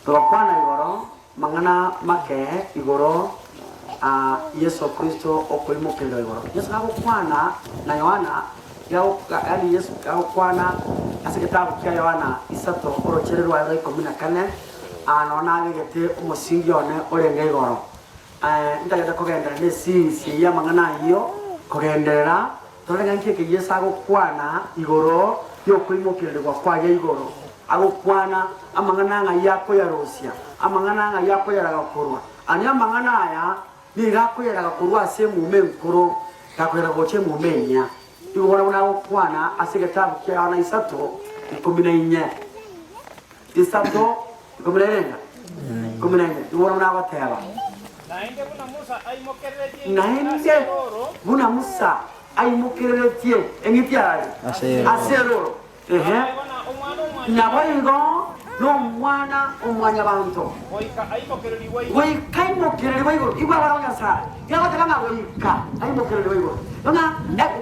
Togakwana igoro mang'ana make igoro a Yeso Kristo okoimokererwa igoro. Yeso gagokwana na Yohana, yaani Yeso gagokwana ase egetabu kia Yohana isato orochere rwaye rwa ikomi na kane, aa nonye nabegete omosingi one orenge igoro. Ntagete kogenderera ne series eye y'amang'ana ayio kogenderera Tore ng'a inki eke Yeso agokwana igoro y'okoimokererigwa kwaye igoro? Agokwana amang'ana ng'ai akoyarosia, amang'ana ng'ai akoyaraga korwa. Ani amang'ana aya nigo akoyaraga korwa ase emuma enkoro, takoyaraga gocha emuma enyia. Igo bono buna agokwana ase egetabu kia Yohana isato 14. Isato 14 14. Igo bono buna agoteba. Naende buna Musa aimokereretie eng'iti Naende ase erooro. buna Musa aimokereretie eng'iti are ase erooro, ehe, Naboigo na Omwana-o-mwanyabanto. naboigo n'Omwana-o-mwanyabanto Goika aimokererigwe igoro. goika aimokererigwe igoro. Igwa abana ba Nyasae, iga agoteba ng'a goika aimokererigwe igoro. Ng'a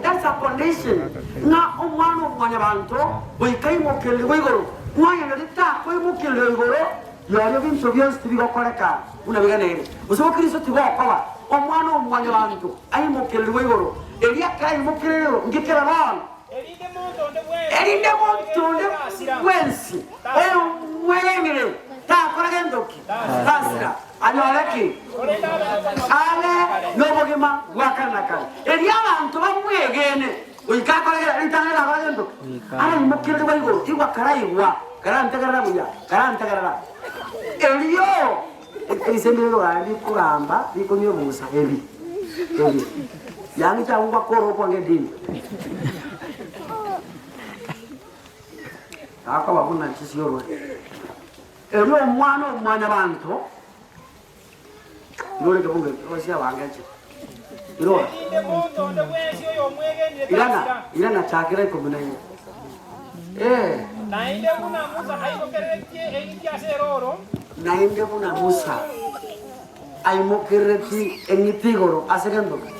that's a condition ng'a Omwana-o-mwanyabanto goika aimokererigwe igoro. Ng'a onye takoimokererigwa igoro, Rirorio binto bionsi tibigokoreka buna biganeire, gose bokristo tibokoba Omwana o mwanyabanto aimokererigwe igoro, erio ekero aimokererigwe inki kebe bono? Erinde monto onde Erinde monto onde bwensi oyomwegenire takora gento ki? Tasira, anyore ki? Abe nobogima bwa kare na kare. Erio abanto bamwegene goika akore ritang'ani takora gento ki? Araimokererigwe igoro, igwa karaigwa. Karantegerera buya, karantegerera. Erio ebisembe bi'oroganda bikogamba bikonywa ebusa ebi, ebi. Yang'icha abwo bakore okwange edini. Gakoba buna chisiorori. Erio omwana o mwanyabanto, irore ekebungo eke, gose abangeche. Irora. Erinde monto onde bwensi oyomwegenire Irana, tasira. irana chakera ikomi na inye. Eh. Naende buna Musa aimokereretie eng'iti ase erooro. Naende buna Musa aimokereretie eng'iti igoro ase gento ki?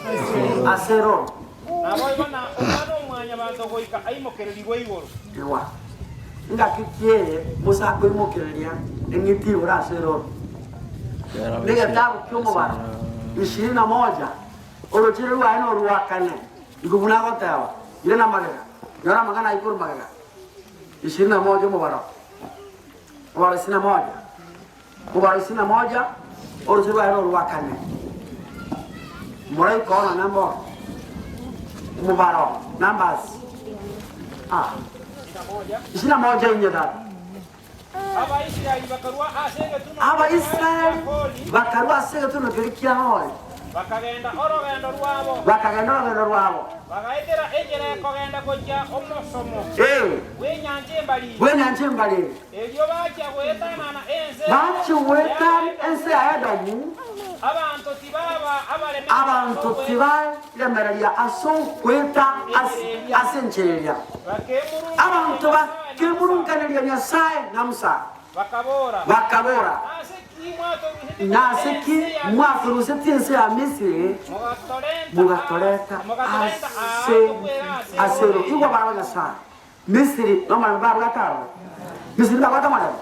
Ase erooro. Naboigo na Omwana-o-mwanyabanto goika aimokererigwe igoro. Igwa, ngaki ki eye Musa akoimokereria eng'iti igoro ase erooro? Negetabu ki'omobaro ishirini na moja, orochere rwaye norwa kane, igo buna agoteba, Irana magega, nyora amang'ana ayio korwa magega. Ishirini na moja omobaro, omobaro ishirini na moja, omobaro ishirini na moja, orochere rwaye norwa kane. Moraika oo nonya mbono, omobaro, numbers, ah, ishirini na moja inye tata. Abaisraeli bakarua ase egetunwa Abaisraeli kia Hori. bakarua ase egetunwa keria kia Hori. Bakagenda orogendo rwabo. Bakagenda orogendo rwabo. Bagaetera enchera ekogenda gochia omosomo Ee. bw'enyancha embariri. Bw'enyancha embariri. Erio bachia goetanana ense Bachia goetana ense ya Edomu. Abanto tibaba abaremereria Abanto tibaremereria ase ogoeta ase enchera eria. Abanto bakemurunkaneria Nyasae na Musa, bakabora, Nase ki mwatorusetie ense ya Misiri, mogatoreta ase ase ero? Igwa abana ba Nyasae, Misiri nomorembe babwate aroro? Misiri mbabwate omorembe?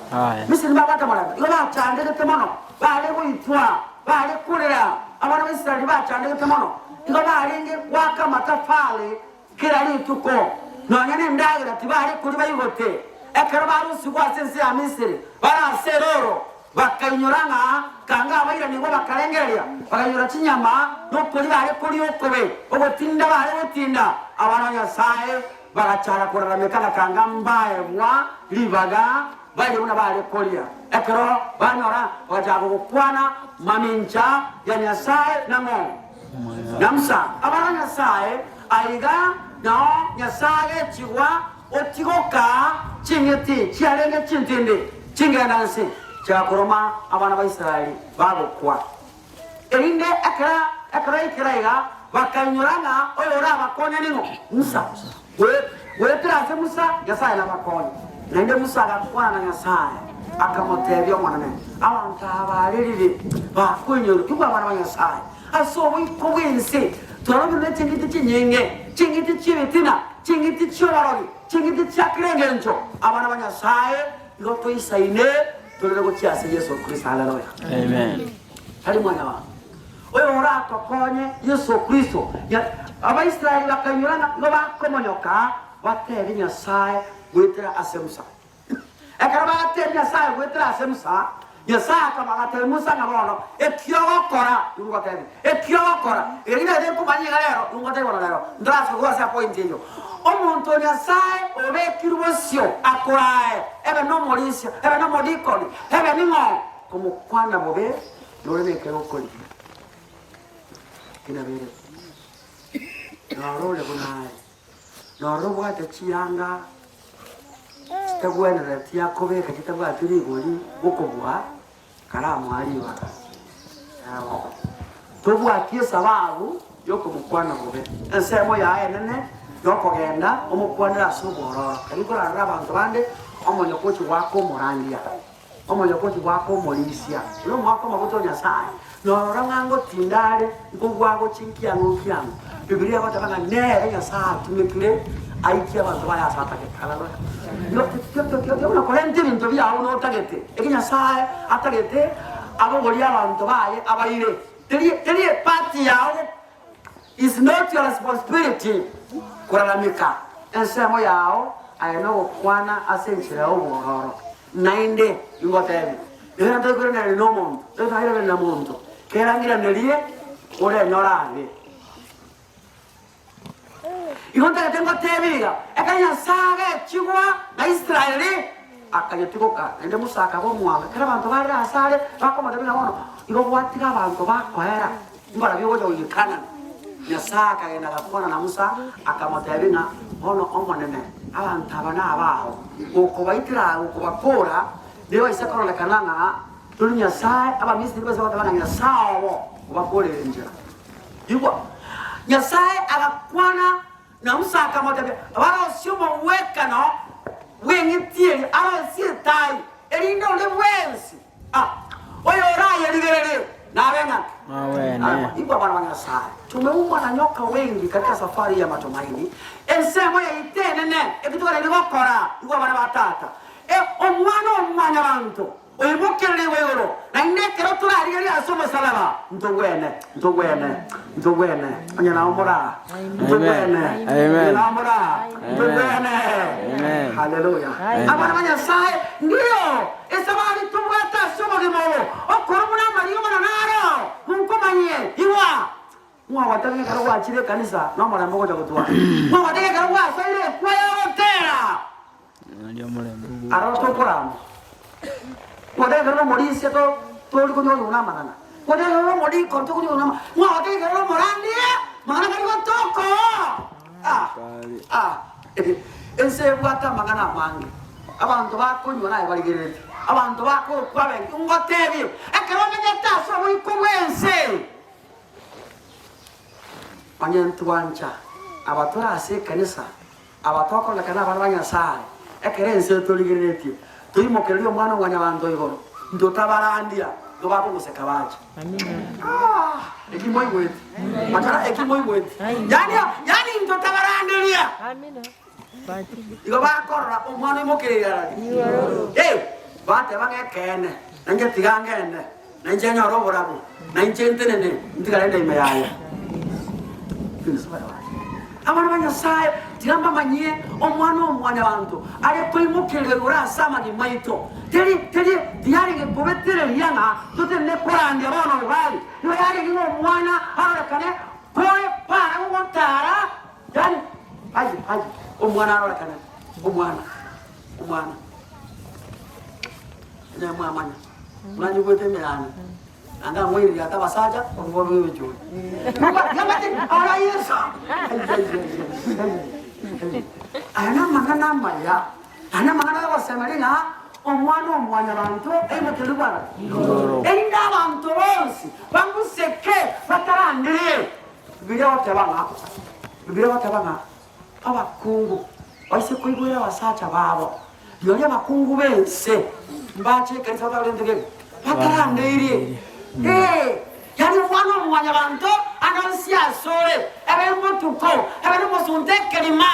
Misiri mbabwate omorembe. Igo bachandegete mono, bare goitwa, bare korera. Abana ba Israeli bachandegete mono, igo barenge goaka amatafari Kera rituko, nonya nendagera tibare koria baigote. Ekero barusigwe ase ense ya Misiri bare ase erooro, bakainyora ng'a kanga abairanigwe bakarengereria, bakainyora chinyama nokoria bare koria okobe, ogotinda bare gotinda. Abana ba Nyasae bagachaka korarameka na kanga mbaegwa ribaga barie buna bare koria. Ekero banyora bagachaka gokwana mamincha ya Nyasae nang'o? Na Musa abana ba Nyasae, Aiga nao Nyasae agechigwa otigoka ching'iti chiarenge chintindi chingenda nse chiakoroma abana ba Israeli bagokwa. Erinde ekero ekero yaikire aiga bakainyora ng'a oyorabakonye ning'o? Musa. Goetera ase Musa Nyasae nabakonye. Naende Musa agakwana na Nyasae, akamotebia, Omonene, abanto aba barerire bakoinyorwa igwa abana ba Nyasae ase oboiko bw'ense. Twarobire ne ching'iti chinyinge, ching'iti chi'ebitina, ching'iti chi'oborogi, ching'iti chia kera engencho. Abana ba Nyasae, igo toisaine. Torere gochia ase Yeso Kristo. Haleluya. Amen. Tari mwanyabanto. Oyo oratokonye Yeso Kristo. Abaisraeli bakainyora ng'a nigo bakomonyoka batebie Nyasae goetera ase Musa. Ekero bagatebia Nyasae goetera ase Musa, Nyasae akaba agatebia Musa ng'a bono eki ogokora nigo ngotebia, eki ogokora, eri nario nkomanya iga rero, nigo ngotebia bono rero, ntorasuke korwa ase apoint eyio. Omonto o Nyasae obekirwe bosio akorae, ebe nomorisia, ebe nomodikoni, ebe ning'o, komokwana bobe nore nekero okorigia. Kinaberete. Noro ore buna aye. Noro obwate chianga chitagwenereti akobeka chitabwati rigori gokobua karamoa ribaga. Nabo tobwati esababu yokomokwana bobe. Ensemo yaye enene nokogenda omokwanere ase obwororo. Ekero nkorarora abanto bande omonyoka ochia goaka omorandia. Omonyokoki goaka omorisia, buna omoaka amaguta o Nyasae, norora ng'a ngotinda are nkogwa gochia nkiang'o nkiang'o. Bibilia egoteba ng'a nere Nyasae atumekire aikie abanto baye ase atagete. Haleluya! Buna korenta ebinto biao buna otagete, eki Nyasae atagete abogorie abanto baye abaire. Teri teri epart yao Is not your responsibility korarameka ensemo yao aye nogokwana ase enchera y'obwororo. Naende ingotebie, ekero ntoikoiraneria nomonto, ekero torairaneria na monto, kera ng'iranerie orenyore abe. Igo ntagete ngotebie iga, ekero Nyasae agechigwa na Israeli, akayetigoka, naende Musa akaba omwanga. Ekero abanto barire asare, bakomotebia ng'a bono igo gwatiga abanto bakoera. Mbarabio gocha goika Kanani. Nyasae akagenda agakwana na Musa, akamotebia ng'a, Bono Omonene, abanto aba nabao, gokobaitera aa gokobakoora, nebaise kororekana ng'a tori Nyasae, Abamisiri baise goteba ng'a Nyasae obo obakoorere enchera. Igwa! Nyasae agakwana na Musa akamotebia, Barosie omogwekano bw'eng'iti eria, arosie etaai, erinde onde bwensi Oyorayerigererie nabe ng'aki? Awene. Igwa abana ba Nyasae, tumeumbwa na nyoka wengi katika safari ya matumaini, ensemo yaito enene eki toganeiri gokora. Igwa abana ba tata, e omwana o mwanyabanto oimokererigwe igoro, naende ekero torarigererie ase omosalaba, ntogwene, ntogwene, ntogwene, onye nao moraa, ntogwene, Amen. onye nao moraa, ntogwene. Amen. Haleluya. Abana ba Nyasae, ndio Esabari tobwate ase obogima obo, okore buna amariomana naro, monkomanyie. Igwa! Mwagotebia ekero gwachire ekanisa nomorembe ogocha gotwara. Mwagotebia ekero gwasoire ekwa y'ogotera aroro tokorama. Mwagotebia ekero nomorisia to tori konywa buna amang'ana. Mwagotebia ekero nomodikoni tokonywa buna amang'ana. Mwagotebia ekero nomorandia amang'ana kari gotoko. Ah, ah, ense ebwate amang'ana amange. Abanto bakonywa naye barigereretie, abanto bakokwa abenki. Ngotebie, ekero omenyete ase oboiko bw'ense, onye ntwancha abatore ase ekanisa, aba tokorekana abana ba Nyasae, ekero ense etorigereretie, toimokererie Omwana o Mwanyabanto igoro, ntotabarandia, ntobakogoseka bache. Ah, eki moigwete? Makara eki moigwete? Yaani, yaani ntotabaranderia. Igo bakorora omwana oimokereire arari. Eh, bateba ng'a ekeene, na inche tiga ngende, na inche nyore oborabu, na inche ntenene, ntigare inde ime yaye. Abana ba Nyasae, tiga mbamanyie Omwana o Mwanyabanto are koimokereria igoro ase amagima aito. Teri, teri, tiyarenge kobetereria ng'a totenene korandia bono obobani. Nigo yarenge ng'a Omwana arorekane kore para gogotara Yaani, aye, aye, omwana arorekane, omwana, omwana. Onye mwamanya, buna nyigwete ime yane, naende amoireire ate abasacha, obobe bw'ebichuri. Yamate, ara Yeso! Ai, ai, ai, ai, ai. Aya namang'ana amaya, aya namang'ana yogosemeria ng'a omwana o mwanyabanto aimokerigwe ara Igoro. Erinde abanto bonsi bang'useke bataranderie. Bibilia egoteba ng'a, Bibilia egoteba ng'a abakungu baise koigwera abasacha babo, rirorio abakungu b'ense mbache ekanisa batarente geke, batarandeirie. Ee, yaani omwana o mwanyabanto anonsi asore, ebe obotuko, ebe nomosunte ekerima,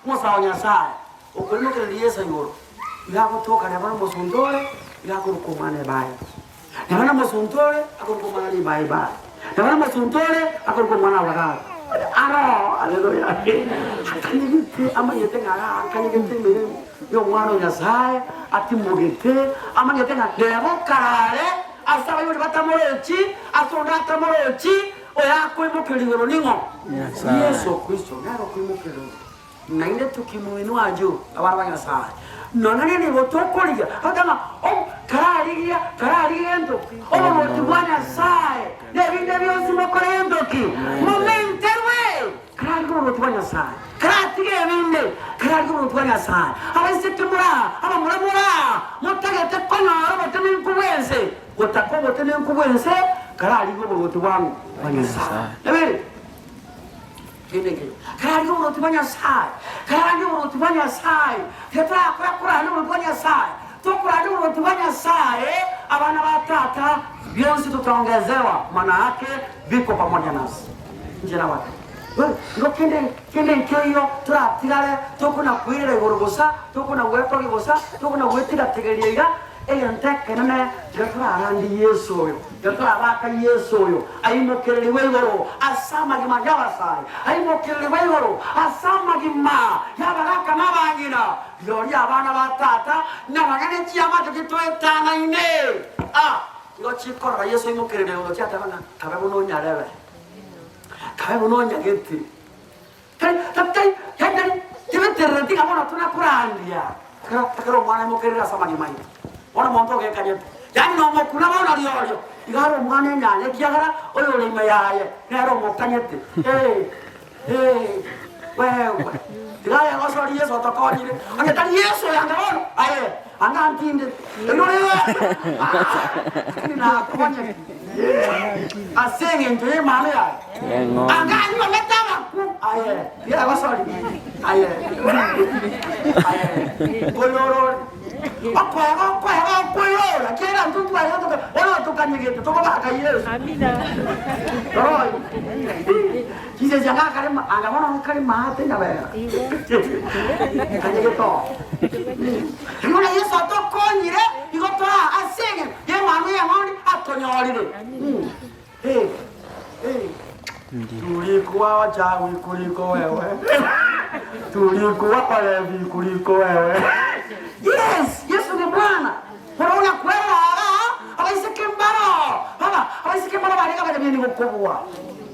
omosae o Nyasae, okoimokereria Yeso igoro, iga agotoka neba nomosunte ore. Iga akorokwa omwana ebae. Neba nomosunte ore, akorokwa omwana ribaibaa. Neba nomosunte ore, akorokwa omwana bw'agabu. Aro, haleluya, akanyegete, amanyete ng'a akanyegete emeremo y'Omwana o Nyasae, atimogete, amanyete ng'a neba okarare ase abaibori batamorochi, ase onde atamorochi, oyakoimokeria igoro ning'o? Yeso Kristo nere okoimokeria igoro. Naende tokimuinwa juu, abana ba Nyasae, nonya nenibo tokorigia, agoteba ng'a o kararigia, kararigia gento ki? Oboruoti bwa Nyasae, na ebinde bionsi mokore gento ki? Momenterwe! Kararigie oboruoti bwa Nyasae, karatige ebinde, kararigie oboruoti bwa Nyasae. Abaiseke moraa, abamura moraa, motagete konyora obotenenku bw'ense, gotaka obotenenku bw'ense, kararigie oboruoti bwang'o? Bwa Nyasae. Ebere. Kende nkeiyo. Kararie oboruoti bwa Nyasae, kararie oboruoti bwa Nyasae, tiga torakora koraria oboruoti bwa Nyasae, tokoraria oboruoti bwa Nyasae, abana ba tata, bionsi tutaongezewa, manake biko pamoja nasi. Inche nabatebie, igo kende kende nkeiyo toratigare tokona koirera igoro bosa, tokona gwetogia bosa, tokona gwetigategeria iga, Egento ekenene tiga torarandie Yeso oyo, tiga torabaka Yeso oyo aimokererigwe igoro ase amagima y'abasae, aimokererigwe igoro ase amagima y'abagaka na abang'ina, rirorio abana ba tata na nonya ne chiamate chitoetanaine. Ah, igo chikorora Yeso aimokererigwe igoro chiateba ng'a kabe buna onyarebe, kabe buna onyagete. Tari, tari, tari, tari, tibeterereti ng'a bono tonakorandia ekero, ekero omwana aimokerire ase amagima aito. Bono omonto ogekanyete, yaani nomokuna bono riorio, iga are omwana enyanya ekiagera oyo ore ime yaye nere omokanyete. Ee, ee, wewe, tiga aye gosori Yeso otokonyire, onye tari Yeso oyo anga bono, aye, anga ntinde, erio ore, lakini nakonyete ase eng'encho y'emano yaye. Anga anyuomete abaku, aye tiagosori, aye, aye, koyorore. Okoega, okoega, okoyora, kiagera intwe ntware toka, bono tokanyegete, tokobaka Yeso. Rora oyio. Chinsa anga akare ma, anga bono nkare maate nyabera. Kanyegete oo. Buna Yeso atokonyire, igo tora ase eng'encho y'emano y'eng'ondi atonyorire. Tulikuwa wachawi kuliko wewe, tulikuwa walevi kuliko wewe. Yes, Yesu ni Bwana. Bono kwerora abaiseke mbaro, baba, abaiseke mbaro barenge abanyamini gokobua.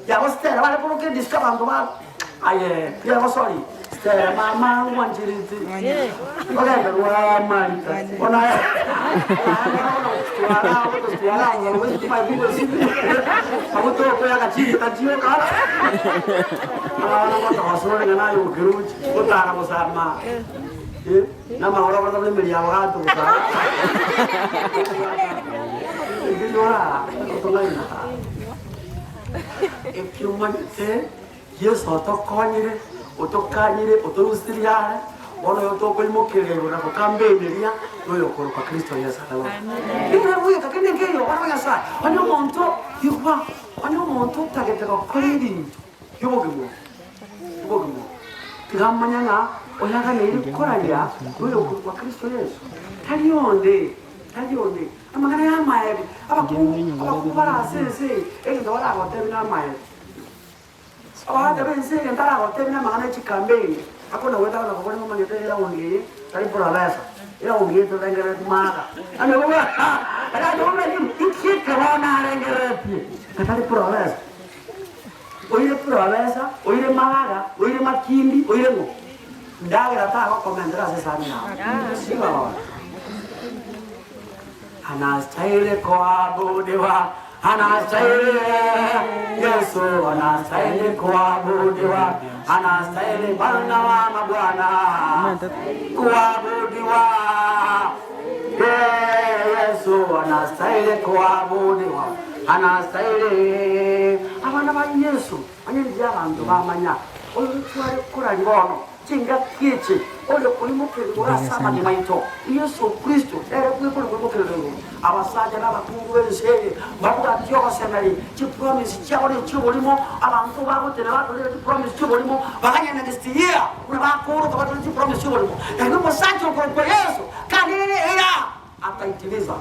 Yabo Stella bare koroka edisco abanto ba aye, yabo sorry. Stella mama ngwancherete. Ogende rwa Marita. Bono aye. Ekio Yeso otokonyire, otokanyire, otorusirie are, bono oyo tokoimokereria igoro na gokambeneria, noyo okorokwa Kristo Yeso. Haleluya. Ekero bweka kende nkeiyo, abana ba Nyasae, onye omonto igwa, onye omonto otagete gokora ebinto bi'obogima obo, obogima obo, tiga amanye ng'a oyaganeire koraria noyo okorokwa Kristo Yeso. Tari onde, tari onde. Amang'ana y'amaebi, abakungu, abakungu bare ase ense eye, egento baragotebie namaebi. Abanto b'ense eye ntaragotebia namang'ana e chikambeini, akona goeta na kobora ng'a omanyete eraundi eye tari professor, eraundi eye torengereretie maaka. Inki ekero narengereretie ng'a tari professor? Oire professor, oire maraga, oire makindi, oire ng'o? Ndagera tagokomentera ase esani yao. Siboo. Anastahili kuabudiwa, anastahili Yesu, anastahili kuabudiwa, anastahili Bwana wa mabwana kuabudiwa. Yesu anastahili kuabudiwa, anastahili. Abana ba Yesu, onye ndiria abanto bamanya, oyo tware korari bono. Chingaki echi ore koimokererwa igoro ase amagima aito, Yeso Kristo, nere bweka ore koimokererwa igoro. Abasacha na abakungu b'ense eye mbabwati ogosemeria chipromise chiabo ne chi'oborimo, abanto bagotena batorire chipromise chi'oborimo, baganye next year buna bakooroka batore chipromise chi'oborimo. Lakini omosacha okorokwa Yeso, kande rere eira. Ataitimiza.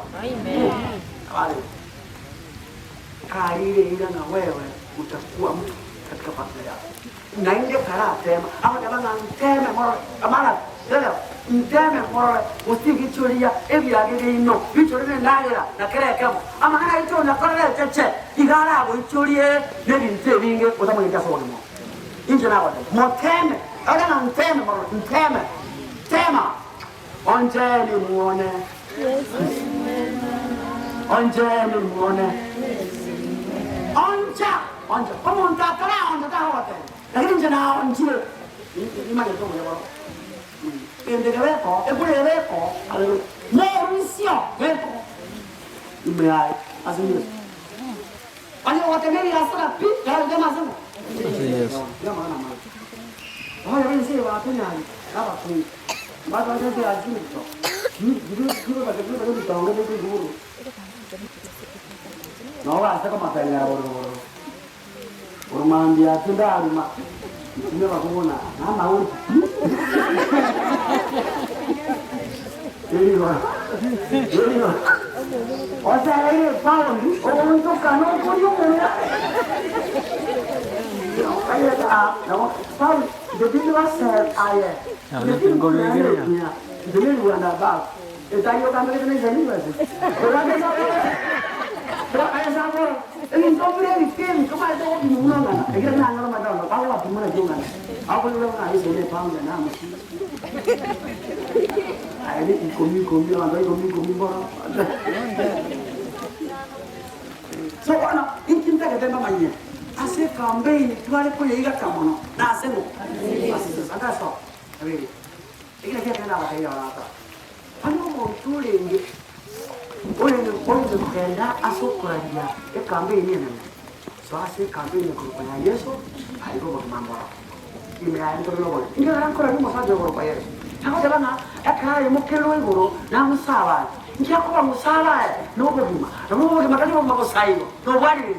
Abare. Karire eira ng'a wewe utakuwa mtu katika familia yako. Naende karatema, agoteba ng'a nteme morore, amara, elewa, nteme morore, gose gichoria ebiage biaino, bichore nendagera na kera ekemo. Amang'ana aito onakorere echeche, iga aragoichorie nebinto ebinge otamanyeti ase obogima obo. Inche nagoteba, moteme, ore ng'a nteme morore, nteme, tema. Oncheni muone, oncheni muone, oncha, oncha. Omonto ataraoncha tagogotebia, lakini inche naonchire, nimanyete obuya bwao. Gento eke beko, ekura eye beko, haleluya, morusio beko ime yaye ase Yeso. Onye gogotema ebiasara pi, yarabitema ase ng'o? Ase Yeso. Amang'ana amabe. Bono ense eye batonyaria nabakungu. So bono inki ntagete mbamanyie ase ekambeini tware koyeigata mono nase ng'o? Ase Yeso. Agasoka. Kabere. Ekero kiaye nabateebia abarata, Onye omonto orenge orenge orenge kogenda ase okoraria ekambeini enene, soa ase ekambeini ekorokwa ya Yeso, aiga obogima mboro. Ime yaye ntore nobogima. Inki ekero nkoraria omosacha okorokwa Yeso? Nagoteba ng'a ekero aimokererwa igoro namosabae. Inki akoba mosabae? Nobogima. Nabo obogima tari obogima bosa igo, nobwarireria.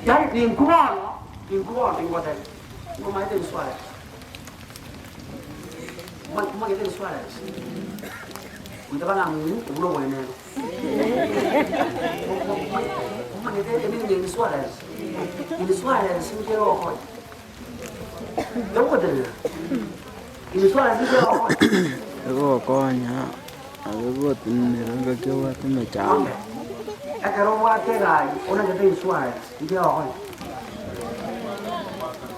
Yaani ninkwe bono, ninkwe bono ningotebia. Momanyete insurance? Momanyete insurance? Goika bang'a ng'u obwo noboenenu. Momanyete emeaning ya insurance? Insurance nigo egokonya. Egogotenena. Insurance nigo egokonya. Egokonya nabo egotenenera engaki obwate emechando. Ekero obwate egari onachete insurance nigo egokonya.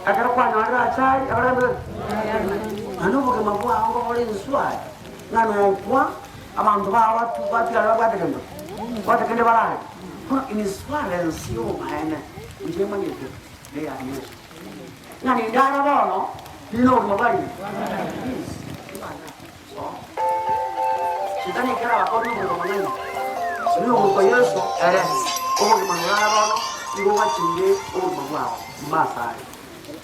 Ekero kwanyorire achari, ekero kende naende obogima bwao mbobore insured, ng'a nokwa abanto bao batu batigare babwate kende babwate kende bararie. Bono insurance ya obomaene inche emanyete neya Yeso. Ng'a nindare bono, ninde nobogima bwa riria? Peace, tibana so. Shetani ekero abakorire obogima bong'aini, nigo okorokwa Yeso ere obogima norare bono, nigo ogachire obogima bwao nyuma asare.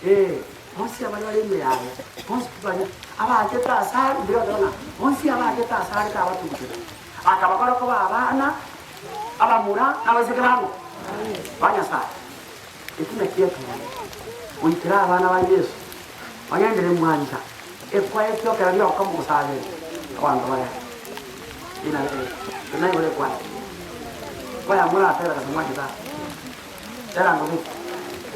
Ee, bonsi abaria bare ime yaye, bonsi pi baria abachete asare, mbuya goteba ng'a bonsi abachete asare tabatugutire, akabakora koba abana abamura na abaiseke ba ng'o? Ba Nyasae. Eki nakio ekeene, goikera abana ba Yeso bagenderere mwancha ekwaya ekiokera rioka mogosabera abanto baye. Ina naigure ekwaya. Ekwaya moratere gose mwanchete aa. Tera ngobeke.